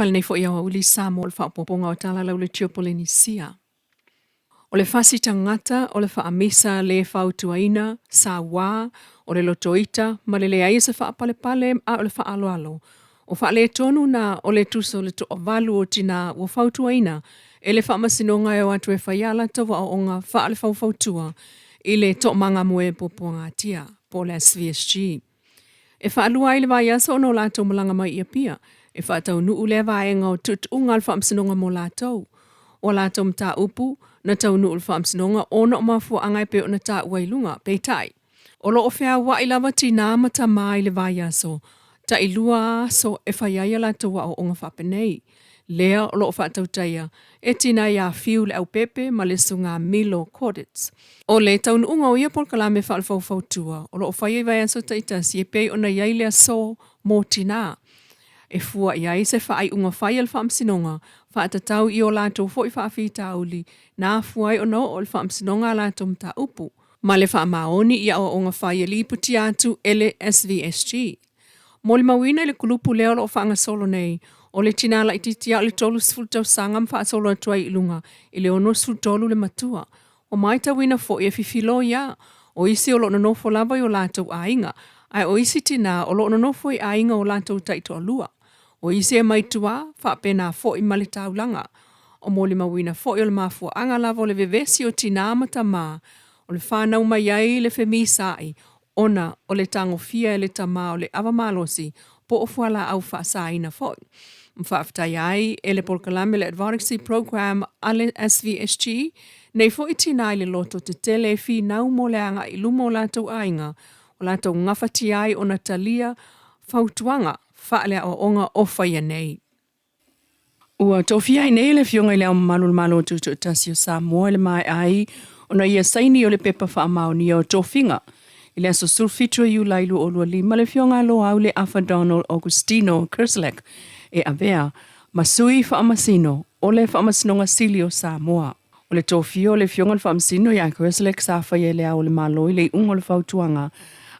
Talofa i lenei foi aoauli Samoa o le faaopoopoga o Tala Lauleitio Polenisia. O le fasi tagata, o le faamisa le fautuaina, sauā, o le lotoita ma le leai o se faapalepale a o le faaaloalo. O faaletonu na o le tusa o le toavalu o tinā ua fautuaina e le Faamasinoga e o atu e fai a latou aoaoga faalefaufautua i le Toomagamoe Puapuagatia po o le SVSG. E faalua ai le vaiaso ona o latou malaga mai i Apia e faataunuu lea vaega o tuutuuga a le Faamasinoga mo latou. O a latou mataupu na taunuu i le Faamasinoga ona o mafuaaga e pei ona taua i luga, peitai, o lo o feaua'i lava tinā ma tamā i le vaiaso tailua aso e fai ai a latou aoaoga faapenei. Lea o lo o faatautaia e tina ia Fiu Leaupepe ma le Susuga Milo Cortez. O le taunuuga o ia polokalame faalefaufautua o lo o faia i vaiaso taitasi e pei ona i ai le aso mo tinā, e fua i ai se faaiuga fai a le Faamasinoga faatatau i o latou foi faafitauli na afua ai ona oo i le Faamasinoga a latou mataupu ma le faamaoni i aoaoga fai e lipotia atu e le SVSG. Molimauina i le kulupu lea o lo o faagasolo nei, o le tinā laitiiti lava o le 30 tausaga ma faasolo atu ai i luga i le 63 le matua. Ua matauina foi e fifiloi lava o isi o lo o nonofo lava i o latou aiga, ae o isi tinā o lo o nonofo i aiga o latou taitoalua. O isi e mai tua, faapena foi ma le taulaga. O molimauina foi o le mafuaaga lava o le vevesi o tinā ma tamā, o le fanau mai ai le femisaai ona o le tagofia e le tama o le ava malosi po o fualaau faasaina foi. Ma faafetaia ai e le polokalame le Advocacy Program a le SVSG nei foi tina i le loto tetele e finau mo le agai i luma o latou aiga, o latou gafatia ai ona talia fautuaga faaleaoaoga o faia nei. Ua tofia ai nei le Afioga i Le Ao Mamalu o le Malo Tutoatasi o Samoa i le maea ai ona ia saini o le pepa faamaonia o tofiga i le aso 17 o Iulai 2025 le Afioga a Loau Le Afa Donald Augustino Kerslake e avea ma Sui Faamasino o le Faamasinoga Sili o Samoa. O le tofia o le Afioga i le Faamasino ia Kerslake sa faia e Le Ao o le Malo i le iuga o le fautuaga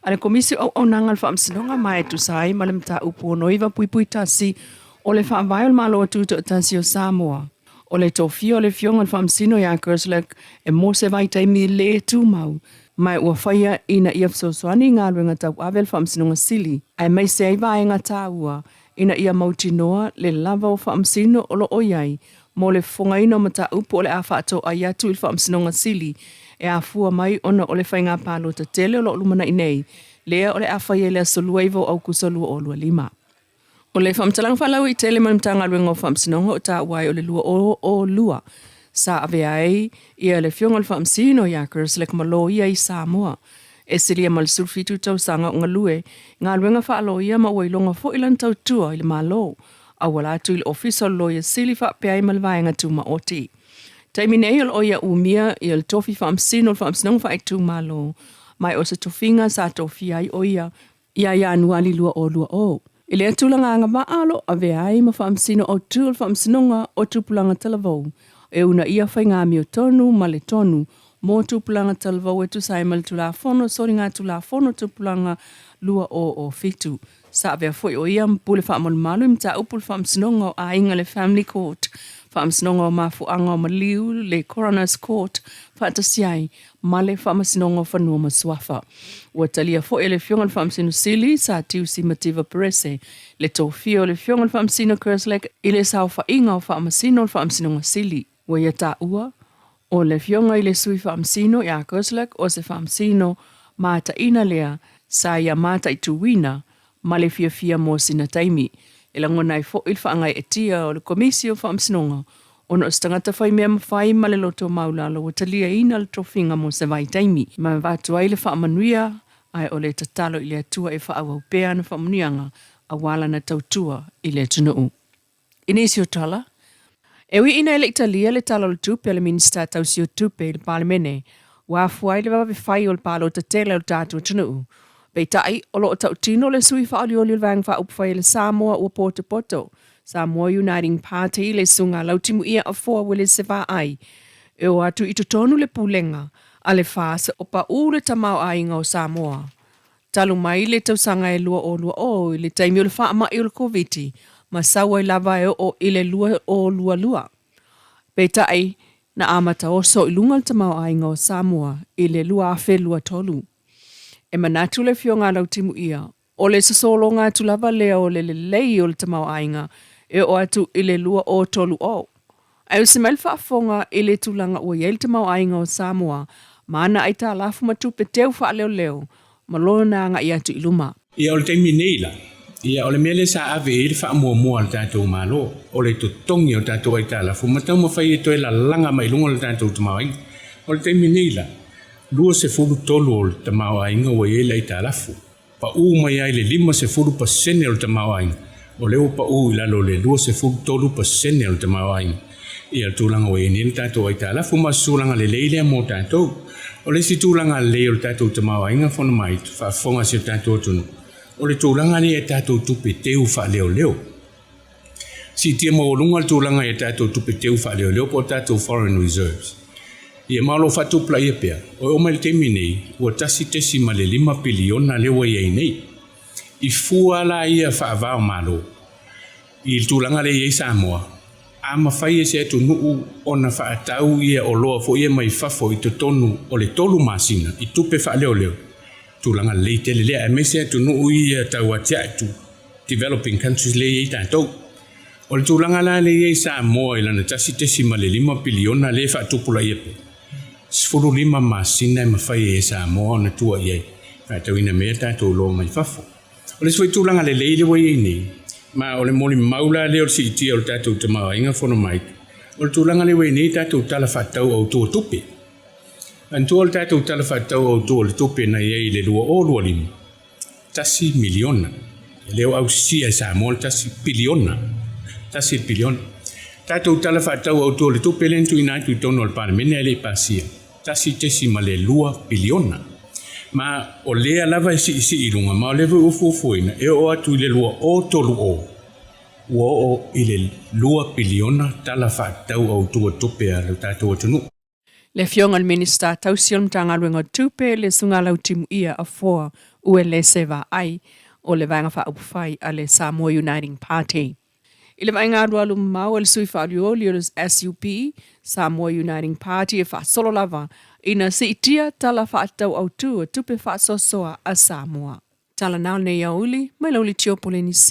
a le Komisi o Auaunaga a le Faamasinoga ma e tusa ai ma le Mataupu 69.1 o le Faavae o le Malo Tutoatasi o Samoa. O le tofia o le Afioga i le Faamasino ia Kerslake e mo se vaitaimi lē tumau, ma ua faia ina ia fesoasoani i galuega tauave a le Faamasinoga Sili, aemaise ai vaega taua ina ia mautinoa le lava o faamasino o lo o i ai mo le fofogaina o mataupu o le a faatoai atu i le Faamasinoga Sili e afua mai ona o le faiga palota tele o lo o lumanai nei, lea o le a faia i le aso 29 o Aukuso 2025. O le faamatalaga faalauaitele ma le Matagaluega o Faamasinoga o taua ai o le 2002 sa avea ai ia le Afioga i le Faamasino ia Kerslake ma Loia i Samoa. E silia ma le 17 tausaga o galue i galuega faaloia ma ua iloga foi lana tautua i le Malo auala atu i le Ofisa o le Loia Sili faapea ai ma le Vaega Tumaoti. Taimi nei o lo o ia umia ia le tofi faamasino o le Faamasinoga Faaitumalo ma e o se tofiga sa tofia ai o ia ia Ianuali 2020. I lea tulaga agavaa o lo o avea ai ma Faamasino Autu o le Faamasinoga o Tupulaga Talavou e uunaia faiga amiotonu ma le tonu mo tupulaga talavou e tusa ai ma le Tulafono Soligatulafono Tupulaga 2007. Sa avea foi o ia ma pule faamalumalu i mataupu le Faamasinoga o Aiga le Family Court, Faamasinoga o Mafuaaga o Maliu le Coroner's Court faatasi ai ma le Faamasinoga o Fanua ma Suafa. Ua talia foi e le Afioga i le Faamasino Sili, Sir Tiusi Mativa Perese, le tofia o le Afioga i le Faamasino Kerslake i le saofaiga o Faamasino o le Faamasinoga Sili. Ua ia taua, o le Afioga i le Sui Faamasino ia Kerslake o se Faamasino mataina lea sa ia mataituina ma le fiafia mo sina taimi. E lagona ai foi le faagaeetia o le Komisi o Faamasinoga ona o se tagata fai mea mafai ma le loto maulalo ua taliaina le tofiga mo se vaitaimi ma avatu ai le faamanuia ae o le tatalo i le Atua e faaauau pea ana faamanuiaga aua lana tautua i le atunuu. I nisi o tala, e ui ina e le i talia le Tala o le Tupe a le Minisita tausi o Tupe i le Palemene, ua afua ai le vave fai o le palota tele o le tatou atunuu. Peitai, o lo o tautino le sui faaolioli o le Vaega Faaupufai a le Samoa ua potopoto, Samoa Uniting Party, le Susuga Lautimuia Afoa Uelese Vaai, e o atu i totonu le pulega a le FAS o paū le tamaoaiga o Samoa. Talu mai le tausaga e 2020 i le taimi o le faamai o le Koviti, ma sau ai lava e oo i le 2022. Peitai, na amata oso i luga le tamaoaiga o Samoa i le 2023. E manatu le Afioga a Lautimuia, o le sosologa atu lava lea o le lelei o le tamaoaiga e oo atu i le 2030. Ae usi mai le faafofoga i le tulaga ua i ai le tamaoaiga o Samoa ma ana aitalafu ma tupe teu faaleoleo ma lona agai atu i luma. Ia, o le taimi nei la, ia, o le mea lea sa ave i ai le faamuamua a le tatou Malo, o le totogi o tatou aitalafu ma taumafai e toe lalaga mai i luga o le tatou tamaoaiga. O le taimi nei la, 23 o le tamaoaiga ua i ai le aitalafu. Pau mai ai le 50% o le tamaoaiga, o lea ua pau i lalo o le 23% o le tamaoaiga. Ia le tulaga ua i ai nei le tatou aitalafu ma se tulaga lelei lea mo tatou. O le isi tulaga lelei o le tatou tamaoaiga fono mai, faafofoga si o tatou atunuu, o le tulaga lea i tatou tupe teu faaleoleo. Siitia maualuga le tulaga i tatou tupe teu faaleoleo po o tatou foreign reserves. Ia ma o lo o faatupulaia pea, o e oo mai le taimi nei, ua 1.5 piliona lea ua i ai nei. I fua la ia faava o Malo i le tulaga lea e i ai Samoa, a mafai e se atunuu ona faatau ia oloa foi ia mai fafo i totonu o le 3 masina i tupe faaleoleo, tulaga lelei tele lea, aemaise atunuu ia tau atiae tu, developing countries lea e i ai tatou. O le tulaga la lea e i ai Samoa i lana 1.5 piliona lea e faatupulaia pea, 15 masina e mafai ai e Samoa ona tua i ai, faatauina mai ai tatou oloa mai fafo. O le isi foi tulaga lelei lea ua i ai nei, ma o le molimau la lea o le siitia o le tatou tamaoaiga fono mai, o le tulaga lea ua i ai nei tatou Tala Faatatau Autu o Tupe. Manatua o le tatou Tala Faatatau Autu o le Tupe na i ai i le 2025, 1 miliona. E le o ausia e Samoa le 1 piliona. 1 piliona. Tatou Tala Faatatau Autu o le Tupe lea na tuuina atu i totonu o le Palemene ae le i pasia, 1.2 piliona. Ma o lea lava e siisii i luga, ma o lea foi ua fuafuaina e oo atu i le 2030, ua oo i le 2 piliona Tala Faatatau Autu o Tupe a lo tatou atunuu. Le Afioga i le Minisita Tausi o le Matagaluega o Tupe, le Susuga Lautimuia Afoa Uelese Vaai o le Vaega Faaupufai a le Samoa Uniting Party. I le vaaiga alualu mamao a le sui faalioli o le SUP, Samoa Uniting Party, e faasolo lava ina siitia Tala Faatatau Autu o Tupe Faasoasoa a Samoa. Tala na o lenei aoauli mai Laulitio Polenisia.